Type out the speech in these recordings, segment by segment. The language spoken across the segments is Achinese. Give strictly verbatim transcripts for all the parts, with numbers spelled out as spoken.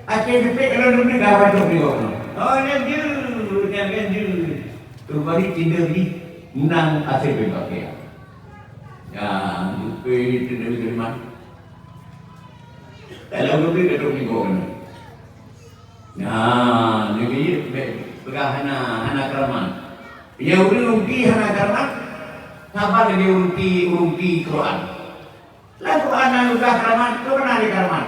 Até teupék kalau neubri ka batok di gobnyan. Oh, nyan jeuet, nyan kan jeuet. Teubari tindak jih meunang até beubakia. Ya, teupék ni tindak terima. Kalau neubri ka trok di gobnyan. Nah, nyan jeuet bèk peugah hana, hana keuramat. Ya, ureueng rugi hana keuramat, saban lagèe ureueng rugi, ureueng rugi Quran. Lam Quran na geupeugah keuramat, keu meunan lé keuramat.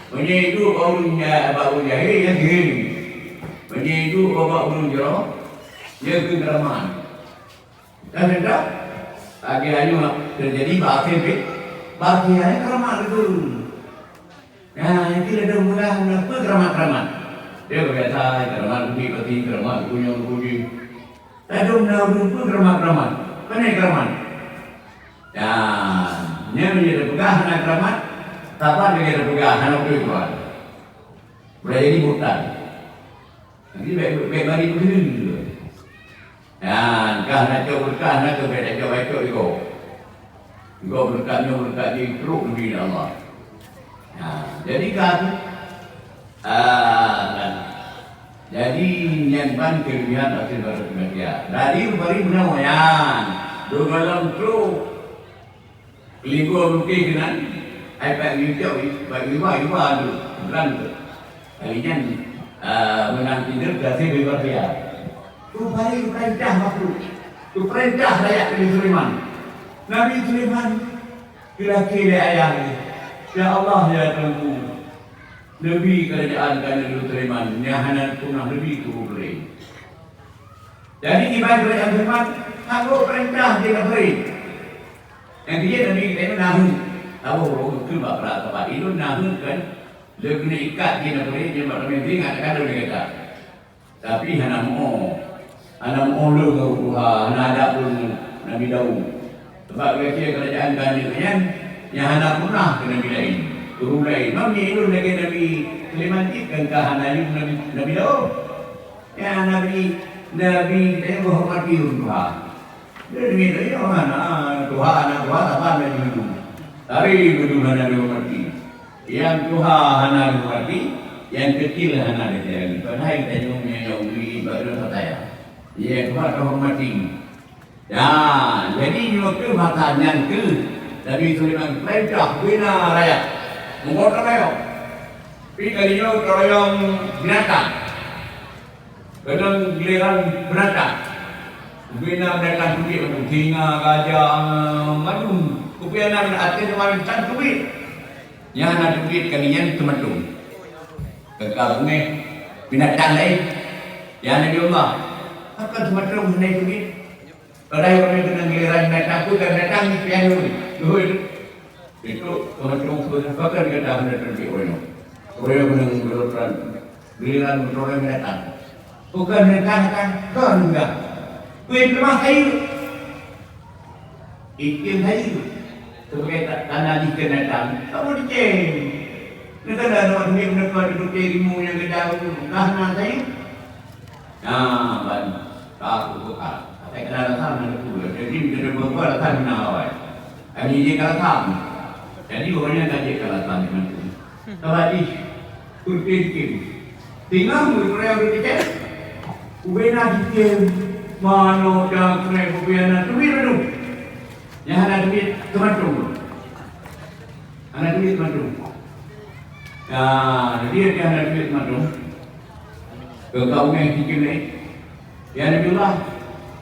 Meunyoe iduek bak ureueng ja-, bak ureueng jahé, nyan sihé. Meunyoe iduek bak, bak ureueng jroh, nyan keuh keuramat. Ka teuntèe, lagèe nyoe teujadi bak akhé pih, bak akhé nyan keuramat keuh. Nah, itu ladôm meulah na peue keuramat-keuramat. Dia biasa keuramat ubit pati, keuramat kunyong kuji. Ladôm na ureueng peue keuramat-keuramat. Pane keuramat? Ya, nyan meunyoe tapeugah hana keuramat, saban lagèe tapeugah hana peue Tuhan. Boleh jadi bukan. Jadi bèk, bèk bari peue. Ya, kah na cok beureukat, na keu bèk cok-cok iko. Iko beureukat nyoe beureukat jih trok di Allah. Ya, jadi kan, ah, kan. Jadi nyan ban keulebihan akhé barô manusia. Dari bari meunoe nyan, dua malam trok. Linggo lukée keunan, ai pat geuyue cok, pat geuyue ba, geuyue ba laju, blang teuk. Kali nyan, a, meunang indeuek gaséh beubahagia. Rupajih geupeurintah makhluk, geupeurintah rakyat Nabi Sulaiman. Nabi Sulaiman geulakée lé ayah geuh, "Ya Allah, ya Tuhanku, neubi keurajaan keuneuk Sulaiman nyang hana peunah neubi keu ureueng laén." Jadi, iban keurajaan Sulaiman, hana peurintah di nanggroe. Nyang keu jeuet Nabi geutanyoe na heuet. Saboh ureueng geukheun bak pra sahabat, "Ulôn na heuet kan, lôn keuneuk ikat di nanggroe nyan bak teumèe teuingat keu lôn lé gata." Tapi hana meu'oh. Hana meu'oh lôn ngon Tuhan, hana adab lôn ngon Nabi Daud. Sabab geutanyoe keurajaan geutanyoe nyan, nyang hana peunah keu nabi laén, ureueng laén. Meunyoe ulôn lagèe Nabi Sulaiman cit kan ka hana yum Nabi, Nabi Daud. Ya, Nabi, Nabi geutanyoe geuhormati ureueng tuha. Jadi, geutanyoe hana tuha, hana tuha, saban laju. Tapi geutanyoe hana dihormati. Nyang tuha hana dihormati, nyang keucil hana disayangi. Padahai geutanyoe meunyoe ui bak ureueng sasaya. Nyang tuha teuhormati. Ya, jadi nyoe keuh masa nyan keuh Nabi Sulaiman peurintah bina rakyat. Meugoe teuroyong. Pi kali nyoe teuroyong binatang. Keunong giliran binatang. Bina binatang teubiet mandum, singa, gajah, mandum. Kupiana binatang teubiet. Nyang hana teubiet kali nyan teumantong. Teuka beungéh binatang laén. Ya Nabi Allah, pakon teumantong hana teubiet? Padahai ureueng keunong giliran binatang, peue ka binatang jipian lôn. Luhôi. Itu teumantong peue, pakon gata hana teubiet uroe nyoe? Uroe nyoe keunong giliran, giliran meuteuroi binatang. Bukon binatang kan, kon gah. Peue teuma sayeuek? Item sayeuek. Sebagai ta-, tanda jih keu binatang. Kamoe item. Neukalon awak nyoe meuneuka di bukét rimueng nyang geudaun, ka hana sayeuek. Nah, ban ka aku buka. Tapi kena rasa mana tu. Jadi, kita buka rasa mana awai. Kami je ka rasa. Jadi, orang yang tak je ka rasa macam tu. Tabati, kurti dikit. Tinggal murid orang yang berpikir, ubena dikit, mano dan kena buku yang nak tulis tu. Yang ada duit, teumantong. Hana duit mandum. Nah, jadi dia hana duit mandum. Keu kaum nyang tikim lé. Ya Nabiullah,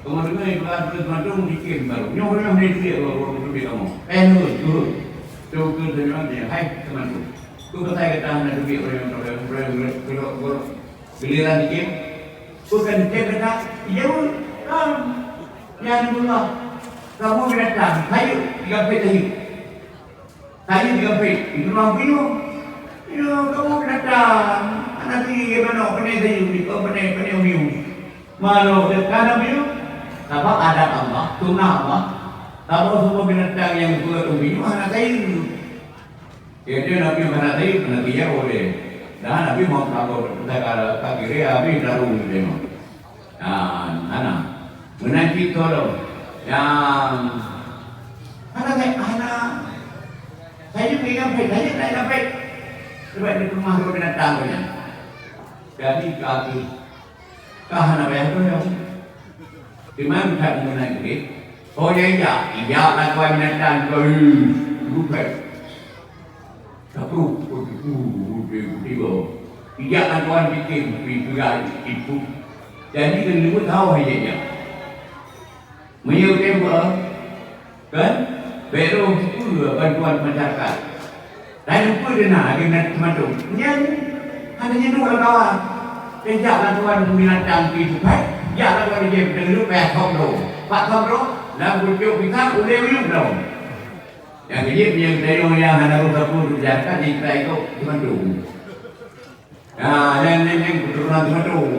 kamoe deungoe peugah duit mandum tikim baru. Nyoe nyoe hana duit baru, baru duit kamoe. Eh, nurut, nurut. Tu, tu, tu, tu, tu, hai, teumantong. Tu pasai gata hana duit, ureueng, ureueng, ureueng, ureueng, ureueng, ureueng. Giliran tikim. Bukan tikim gata, iya, kan. Ya Nabiullah, kamoe binatang, sayeuek, tiga pet sayeuek. Sayeuek tiga pet, itu mampu nyoe. Nyoe kamoe binatang, hana tinggi manok, pane sayeuek, oh, pane, pane umiu. Manok dekat umiu, sabab adat Allah, sunnah Allah. Sabab semua binatang yang buat umiu hana sayeuek. Jadi Nabi hana sayeuek, hana sayeuek boleh. Dan Nabi mau takut, tak kira, tak kira habis daru dia mah. Nah, hana. Meunan cit tolong. Nyang hana, hana. Saya ingat baik, saya ingat baik. Sebab di rumah tu binatang tu nyan. Jadi kaki kah hana payah tu ya. Cuma bukan mengenai duit. Oh ya, iya, iya lakukan binatang tu. Bukan. Tapi putih putih tiba. Iya lakukan bikin pintu itu. Jadi kan dia tahu aja ya. Meunyoe tembok, kan? Bero peue bantuan masyarakat. Dan peue dena lagée nan teumantong. Nyan hana nyan dua kawan. Tejak bantuan binatang pi tupai, jak lawan dia beuteuduek payah thom droe. Pat thom droe, lam pucuk pisang ulée uyueb droe. Nyang keujeuet meunyoe geutanyoe nyang hana rôh sapeue masyarakat, jadi kita ikot teumantong. Nah, nyang, nyang, nyang keturunan teumantong.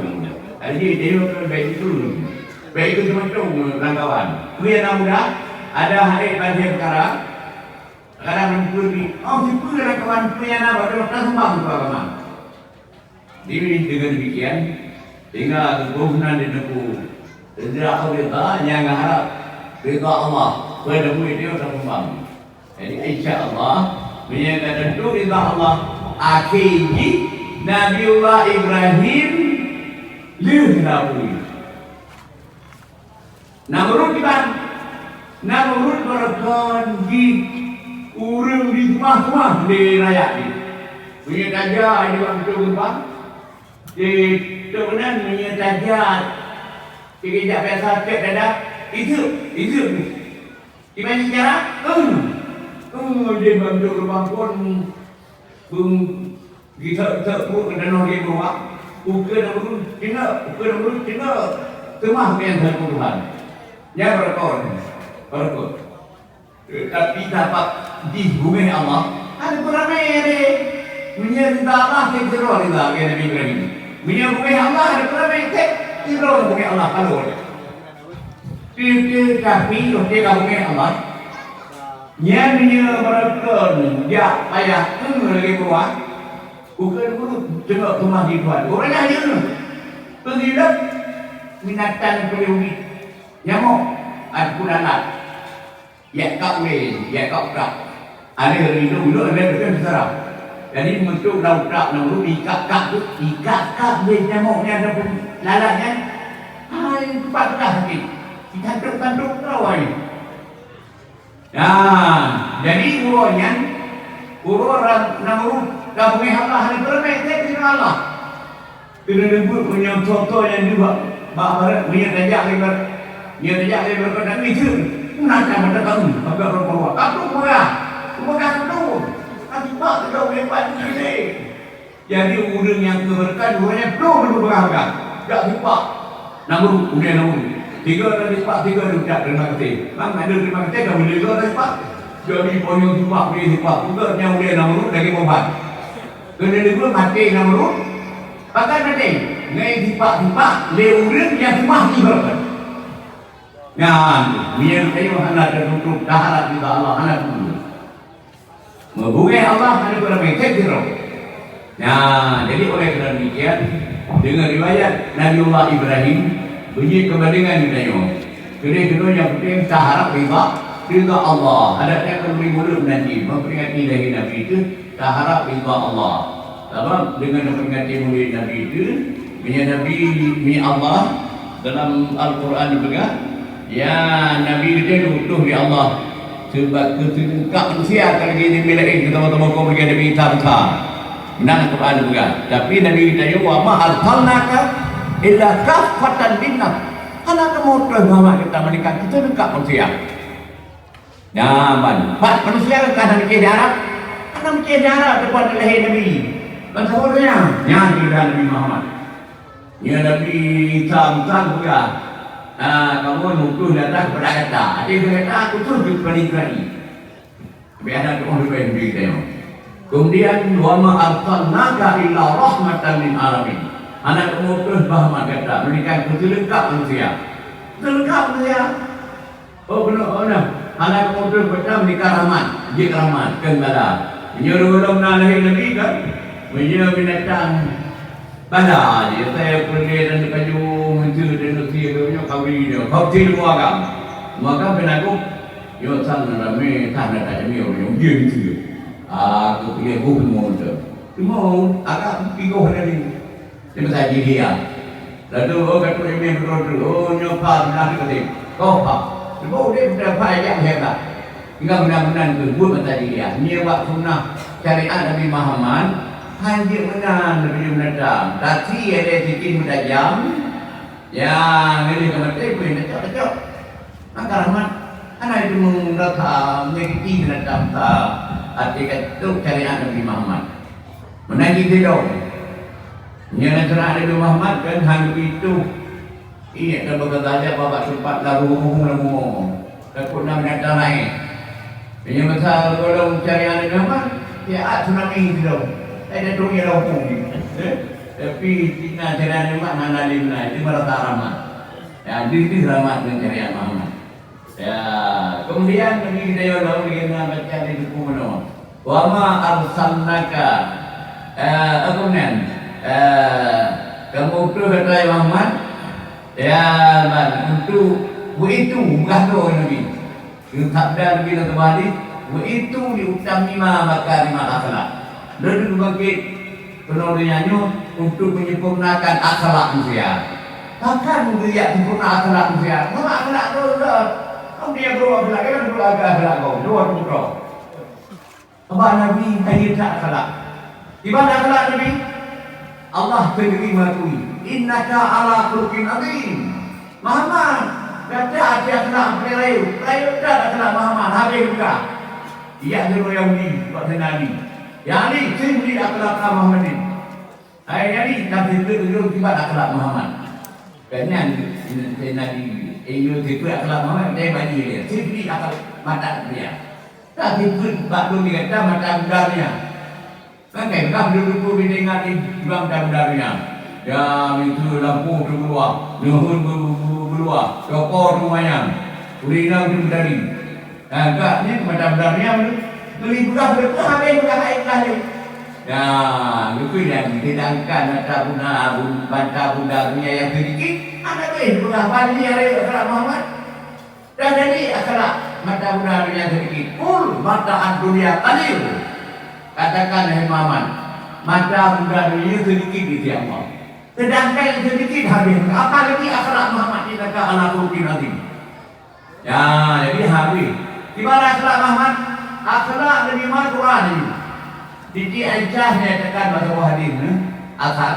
Jadi dia, dia baik itu. Baik itu teumantong kawan-kawan. Peue nyang na mudah, ada hai bansa peukara. Kadang meunteuri, oh, sipeue kawan peue nyang na bak teuma sumbang keu agama. Jadi dengan demikian, sehingga geuboh nan di teungku. Ridha Allah, nyang harap ridha Allah. Peue nyang dia sumbang. Jadi, insya Allah, meunyoe ka teuntèe ridha Allah, akhé jih Nabiullah Ibrahim lheueh Namrud. Namrud kiban, Namrud beureukan jih ureueng jituah-tuah lé rakyat jih. Meunyoe tajak di waktu geubang, di teuk nan meunyoe tajak, sikejap biasa cek dada, iseuk, iseuk. Kiban cara? Eung. Eung lé bantu geubang phon. Eung gisa-gisa pruet keu tanoh di bawah. Ukeue Namrud cingok, ukeue Namrud cingok. Teuma nyang teupeu Tuhan. Nyan beureukat. Beureukat. Tapi tapak jih beungéh Allah. Ada peuramé deh. Meunyoe ridha Allah, cit sidroe ridha lagée Nabi Ibrahim. Meunyoe beungéh Allah, ada peuramé cit sidroe beungéh Allah. Kalau ada. Tapi, tapi, oke, ka beungéh Allah. Nyan meunyoe beureukat jak payah eung lagée keuluwa, ukeue Namrud cingok teuma di Tuhan. Ureueng nyan nyoe peugilap binatang peue ubit, nyamok, ataupun lalat. Jak kab ulée, jak kab utak. Ada rindu, rindu, ada bukan secara. Jadi, meunyoe lam utak Namrud ikab-kab tu, ikab-kab lé nyamok nyan ataupun lalat nyan, hai, teupah-teupah sakét. Itantok-tantok tu awai. Nah, jadi uroe nyan, uroe Namrud ka beungéh Allah, hana peureumé, cit sidroe Allah. Keuneuk neubeuet meunyoe soe-soe nyang duek bak barat, meunyoe tajak lé barat, meunyoe tajak lé barat, tak meuseuen. Meunan ka mata kamu, bak barat. Ka tu peugah, peugah tu. Ka tu bak, ka tu lebat tu lé. Jadi, ureueng nyang keubeureukat, ureueng nyan ploh laju peugah-peugah. Jak sipak. Namrud, ulée Namrud. Tiga dan sipak, tiga dan ucap terima kasih. Bang, ada terima kasih, kami tiga dan sipak. Jadi, ponyong sipak, ulée sipak. Tiga nyang ulée Namrud lagi mobat. Keuneuk neubeuet maté Namrud. Pakon maté? Ngai sipak-sipak lé ureueng nyang seumah ibarat. Nyan, meunyoe tanyoe hana teututup, taharap ridha Allah, hana teututup. Meubeungéh Allah hana peureumé, cit sidroe. Nah, jadi oleh karena demikian, dengan riwayat Nabiullah Ibrahim, beujeuet keubandengan geutanyoe. Keudeh keunoe nyang penting taharap ridha, ridha Allah. Adat nyang keuneuk mulod nanti, memperingati lahé Nabi itu, taharap ridha Allah. Sabab dengan memperingati mulod Nabi itu, meunyoe Nabi, meunyoe Allah dalam Al-Quran peugah, ya, Nabi itu diutus di Allah. Sebab keu seulengkap manusia ka lagée Nabi laén, keu teuma-teuma keu lagée Nabi Isa Musa. Meunan Al-Quran peugah. Tapi Nabi geutanyoe, "Wa ma arsalnaka illa kaffatan linnas." Hana kamoe utus Muhammad gata melainkan keu seulengkap manusia. Nyaman. Pat manusia kan hana meucéh di Arab? Hana meucéh di Arab teumpat lahé Nabi. Ban saboh donya. Nyan keuh Nabi Muhammad. Nyoe Nabi Isa, Isa peugah, "Ah, kamoe utus di atas keupada gata." Até keu gata, utus keu Bani Israel. Tapi ada tu'oh leubeh dari geutanyoe. Kemudian, "Wa ma arsalnaka illa rahmatan lil alamin." Hana kamoe utus Muhammad gata, melainkan keu seulengkap manusia. Seulengkap manusia. Oh, keunoe, oh, nah. Hana kamoe utus gata meunikah rahmat, jeuet rahmat, keu bala. Meunyoe ureueng na lahé Nabi kan, meunyoe binatang bala jih, asai peureulée dan dikajong, meunyoe dan nasi, meunyoe kawin dia, kau ti leumo agam. Maka keunaku, nyoe sang ramé, sang na tajamé, meunyoe ujian tu. Ah, keu pilih buh leumo tu. Cuma agak pigoh dari di masa jahiliyah. Lalu, oh, kata imam betul tu, oh, nyoe pha, belah tu kata. Kau pha. Cuma udép kita pha jak hebat. Tinggal benar-benar tu buat masa jahiliyah. Nyoe bak sunnah syariat Nabi Muhammad, hanjeuet meunan Nabi Muhammad. Tapi ada sikit meutajam. Ya, ngeri ke mati pun tak cocok. Maka rahmat, hana itu mendatang, menyakiti mendatang, até ka trok syariat Nabi Muhammad. Meunan jih sidroe. Nyan syariat Nabi Muhammad kan hana itu. Ingat kan bekas saja babak sempat lalu ngomong lalu ngomong. Takut na binatang lain. Meunyoe masa golom syariat Nabi Muhammad, ya tsunami sidroe. Ada tu ya lampung ni. Eh? Tapi tina syariat Nabi Muhammad hana lain, itu merasa rahmat. Ya, deuh-deuh rahmat ngon syariat Muhammad. Ya, kemudian Nabi kita ya Allah, kita baca di buku mana? Wa ma arsalnaka, eh, apa nan? Eh, kamu utus kata Muhammad, ya, man, untuk begitu, bukan tu Nabi. Sabda Nabi dalam sebuah hadis, "Bu'itsu liutammima makarimal akhlak." Lôn geubangkét keunoe donya nyoe untuk menyempurnakan akhlak manusia. Takkan geujak sempurna akhlak manusia? Sama akhlak lôn, lôn. Kamu dia guru akhlak, kan guru agak akhlak kau, dua tu kau. Haba Nabi, hai that akhlak. Kiban akhlak Nabi? Allah sendiri mengakui, "Innaka ala khuluqin azim." Muhammad, gata até akhlak peuraya, peuraya that akhlak Muhammad, habéh buka. Ijak sidroe Yahudi bak Saidina Ali, "Ya Ali, sifli akhlaqa Muhammadin." Hai Ali, ka sifeuet ulôn kiban akhlak Muhammad. Kan nyan Saidina Ali, eh, ulôn sifeuet akhlak Muhammad, dia bagi dia. Sifli akhlak mata dia. Ka sifeuet bak lôn di gata mata budak dia. Kan kai peugah lôn teupeu bideng ngat di bang dan daria. Ya, itu lampu tu keluar, nyohon bu-, bu-, bu-, keluar, toko tu manyang, ureueng inong tu tadi. Ha, gak ni mata daria tu. Beli peugah, peugah, habéh peugah, hai peugah ni. Ya, itu yang sedangkan mata bunda, bun-, mata bunda dunia yang sedikit, ada boleh peugah bali hari Muhammad. Dan jadi akhlak mata bunda dunia sedikit. Qul mata'ad dunya qalil. Katakan, hai Muhammad, mata bunda dunia sedikit di sisi Allah. Sedangkan yang sedikit habis. Apalagi akhlak Muhammad, innaka ala khuluqin azim. Ya, jadi habis. Di mana akhlak Muhammad? Akhlak Nabi Muhammad Quran ini. Siti Aisyah nyatakan bahasa hadis ni, asal.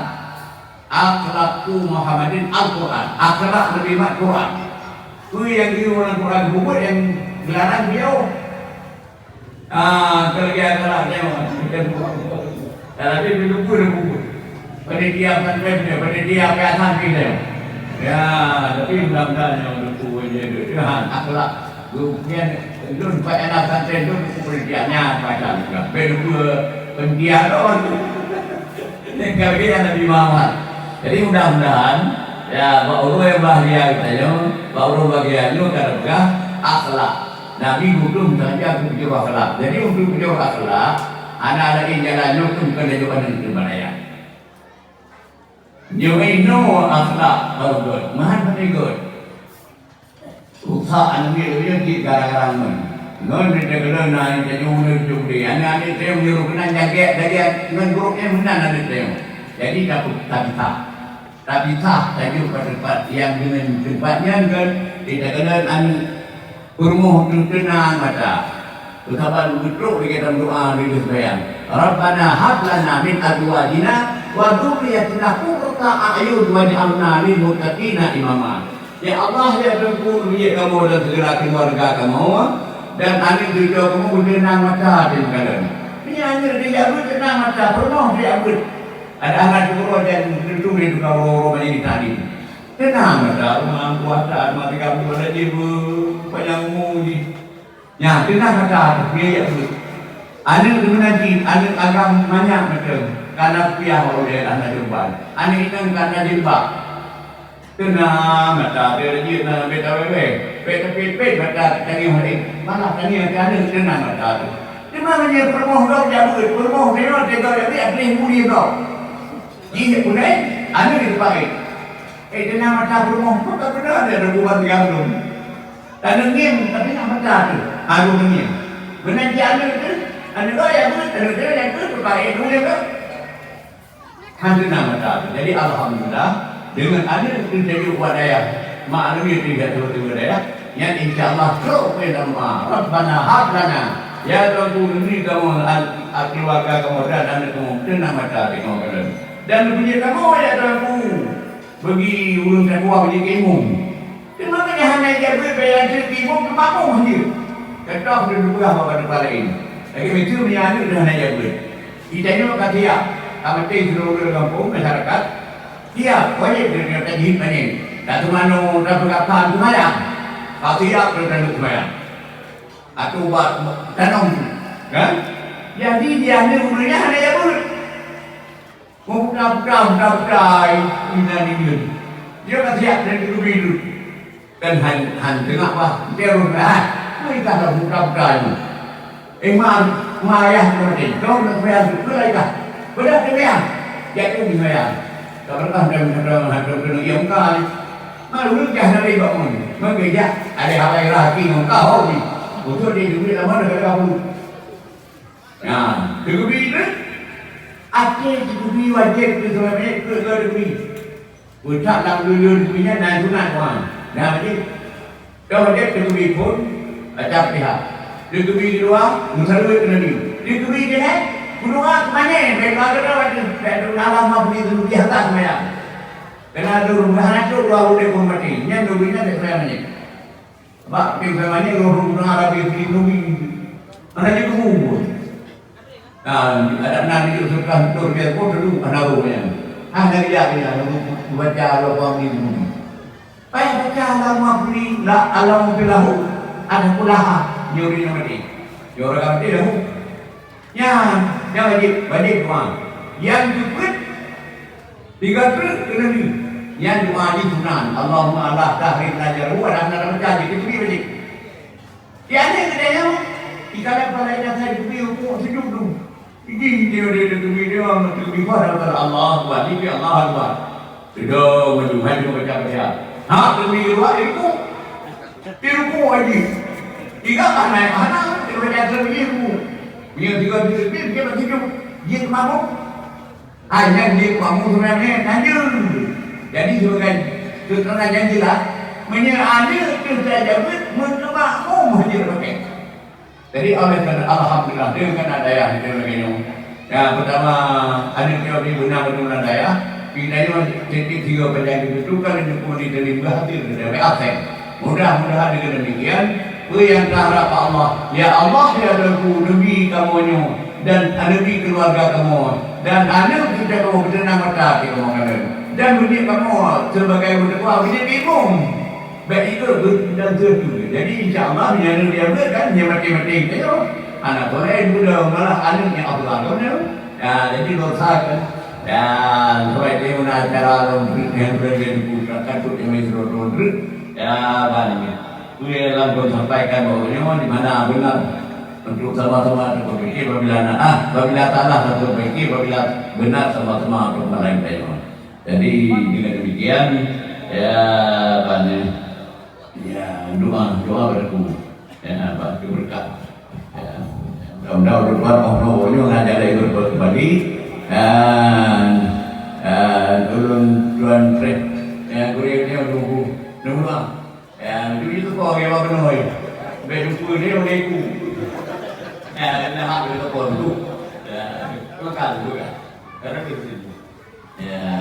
Akhlaqu Muhammadin Al-Quran. Akhlak Nabi Muhammad Quran. Peue nyang geuyue lam Quran bubuet nyang geularang beliau. Ah, keuleugihan akhlak nyoe. Tapi meulumpur bubuet. Panitia pesantren dia, panitia piasan kita. Ya, tapi mudah-mudahan yang meulumpur je tu. Tuhan, akhlak. Geupian lôn pat aneuk santri lôn kupeureudian nyan macam tu. Bèk lôn peureudian lôn. Nyan ka lagèe nyan Nabi Muhammad. Jadi mudah-mudahan, ya, bak uroe nyang bahagia geutanyoe, bak uroe bahagia nyoe ka teupeugah akhlak. Nabi geupeugah meusaja keu peujeuet akhlak. Jadi untuk peujeuet akhlak, hana laén jalan nyoe keu bukan laju aneuk teuh meuraya. Nyoe inoe akhlak baru göt, meuhan peuneugöt. Rusak aneuk miet lagèe nyoe cit gara-gara ngon. Ngon di dalam na tanyoe nyoe cit deh. Aneuk-aneuk tanyoe meunyoe keunan jagèk lagèe ngon gurèe nyan meunan aneuk tanyoe. Jadi tapeugah tapisah. Tapisah tajok bak teumpat nyang deungon teumpat nyan kan. Di dalam aneuk Peurumoh teuh teunang mata. Beutaban geutrok lagèe dalam doa lheueh seumbahyang. Rabbana hab lana min azwajina wa dzurriyyatina qurrata a'yun waj'alna lil muttaqina imama. Ya Allah, ya Tuhanku, bri kamoe dan segala keluarga kamoe dan aneuk cucu kamoe beuteunang mata di dalam. Meunyo aneuk dijak beuet teunang mata, peurumoh dijak beuet. Ada aneuk cucu dan cucu di tukang uroe-uroe majelis taklim. Teunang mata, rumoh kuasa, rumoh tiga puluh ada jibu, panjang umu jih. Nyan, teunang mata, biaya tu. Aneuk deungon haji, aneuk agam manyak meuteun, kana piah walau dia hana jumpan. Aneuk inong kana jilbab. Teunang mata, dia jeuet na beta wewe. Beta pipet mata tangieng hari. Malah tangieng aneuk teunang mata tu. Teuma meunyoe peurumoh gob jak beuet, peurumoh nyoe teuga jak beuet, akhé mudi gob. Jih punai, aneuk di teumpat laén. Eh, teunang mata peurumoh pun tak pernah ada rebuan tiga belum. Taneueng ngieng, tapi nak mata tu, harus ngieng. Beuna jih aneuk tu, aneuk tu ya beuet, aneuk tu ya beuet, tu baik tu ya beuet. Hana mata. Jadi, alhamdulillah, deungon aneuk teuh tajok bak dayah, mak aneuk teuh tajok bak dayah, nyan insya Allah trok keu doa, "Rabbana hab lana," ya Tuhanku, neubri kamoe an-, a-, keuluwarga kamoe dan aneuk kamoe teuh na mata di kamoe keudroe. Dan neubri kamoe, ya Tuhanku, bagi ureueng takwa bagi keu imum. Teuma meunyoe hana jabeuet, bèk laju keu imum, keu makmum jeuet. Contoh, lôn peugah bak teumpat laén. Lagèe miseue meunyoe aneuk teuh hana jabeuet. Geutanyoe ka siap, ka maté sidroe ureueng gampông, masyarakat. Siap, wajéb geutanyoe tajihid manyét. Tateumanoe, tapeugah phan seumayang. Ka siap geutanyoe seumayang. Atau ubat tanong, kan? Jadi, di aneuk ureueng nyan hana jabeuet. Meuputa-puta, puta-puta, inan ijeuen. Dia ka siap dan teukeubie tu. Kan han, han teungoh bah, dia roh dah. Kui ka dah puta-puta ni. Eh, ma, ma ayah tu mati. Kau nak sembahyang tu, kau ikah. Kau dah sembahyang. Jatuh di sembahyang. Tak pernah dan kata, kata, kata, yang kau ni. Malu dah nak ikut pun. Maka jak, ada hal lain lagi dengan kau ni. Untuk dia duit lama dah kata pun. Nah, teukeubie tu, até teukeubie wajéb keu seulamat keu, keu teukeubie. Peucak lam geuleuh teukeubie nyan na sunat doa. Nah, wajéb. Dah wajéb teukeubie phôn, baca Fatihah. Teukeubie di luwa, meusaleuet keu Nabi. Teukeubie di lhèe, meudoa keu manyét, bèk doa keu droe tu. Bèk doa Allah maghfir dzunubi hata seumayang. Keureuna doa hana cok doa udép phôn maté. Nyan doa nyan bèk seumayang manyét. Bak pih sama ni roh-roh Arabi Saudi. Mana dia kubur? Nah, ada nan dia sudah tur dia pun dulu ada roh yang. Ah, dari dia dia baca Allah Quran ni dulu. Payah baca Allahumma fili la Allahumma filahu ada kulaha nyuri nama dia. Nyuri nama dia lahu. Nyan, nyan wajéb, wajéb doa. Nyang keupeuet, tiga treuk keu Nabi. Nyan doa jih sunan. Allahumma la tahrik lana jarahu, ada hana baca jih, itu wajéb. Di aneuk geutanyoe, di kalangan para inong sai geubri rukuk sujud tu. Jih dia, dia, dia geubri, dia geubri, Allah Akbar, jih Allahu Akbar. Sudah maju, hai dia baca, baca. Ha, geubri dua, dia rukuk. Di rukuk aja. Tiga kan naik hana, dia baca sendiri rukuk. Dia tiga, dia, dia, dia masih hidup. Dia kemabuk. Hai, nyan dia kemabuk sebenarnya, tanya. Jadi, sebagai keterangan yang jelas, meunyoe aneuk tu saja buet, meukeumabuk haja pakai. Jadi, oleh karena, alhamdulillah, dia kan ada ayah, dia lagi nyoe. Ya, pertama, aneuk nyoe di beuna-beuna dayah, di dayah titik tiga panjang itu kan, dia pun di dalam berhasil, dia absen. Mudah-mudahan dengan demikian, peue nyang taharap bak Allah, ya Allah, ya Tuhanku, neubri kamoe nyoe dan neubri keuluwarga kamoe dan aneuk cucu kamoe beuteunang mata di kamoe keunan. Dan beujeuet kamoe sebagai ureueng tuha, beujeuet imum. Bèk ikot dan seutôt. Jadi, insya Allah, meunyoe aneuk dia beuet kan, dia maté-maté kita nyoe. Aneuk soleh muda, malah aneuk nyang afdal, kan, ya? Ya, jadi dosa kan. Dan sebab itu, mana acara lom, yang berada di pusat, kan, tu yang main seru-seru. Ya, banyak. Kuya langsung sampaikan bahwa nyoe di mana benar untuk sama-sama untuk berpikir apabila na-, ah, apabila salah satu berpikir, apabila benar sama-sama untuk melainkan nyoe. Jadi, dengan demikian, ya, banyak. Ya, doa, doa berlaku. Ya, banyak berkat. Ya. Mudah-mudahan ureueng tuan oh no nyoe ngajar lagi berbuat kembali. Dan, dan ulôn tuan trek. Ya, kuliah dia nunggu. Nunggu lah. Ya, itu, itu kau yang apa nama? Bek jumpa dia, dia ikut. Ya, kena hak dia tak tu. Ya, makan juga. Karena dia sini. Ya,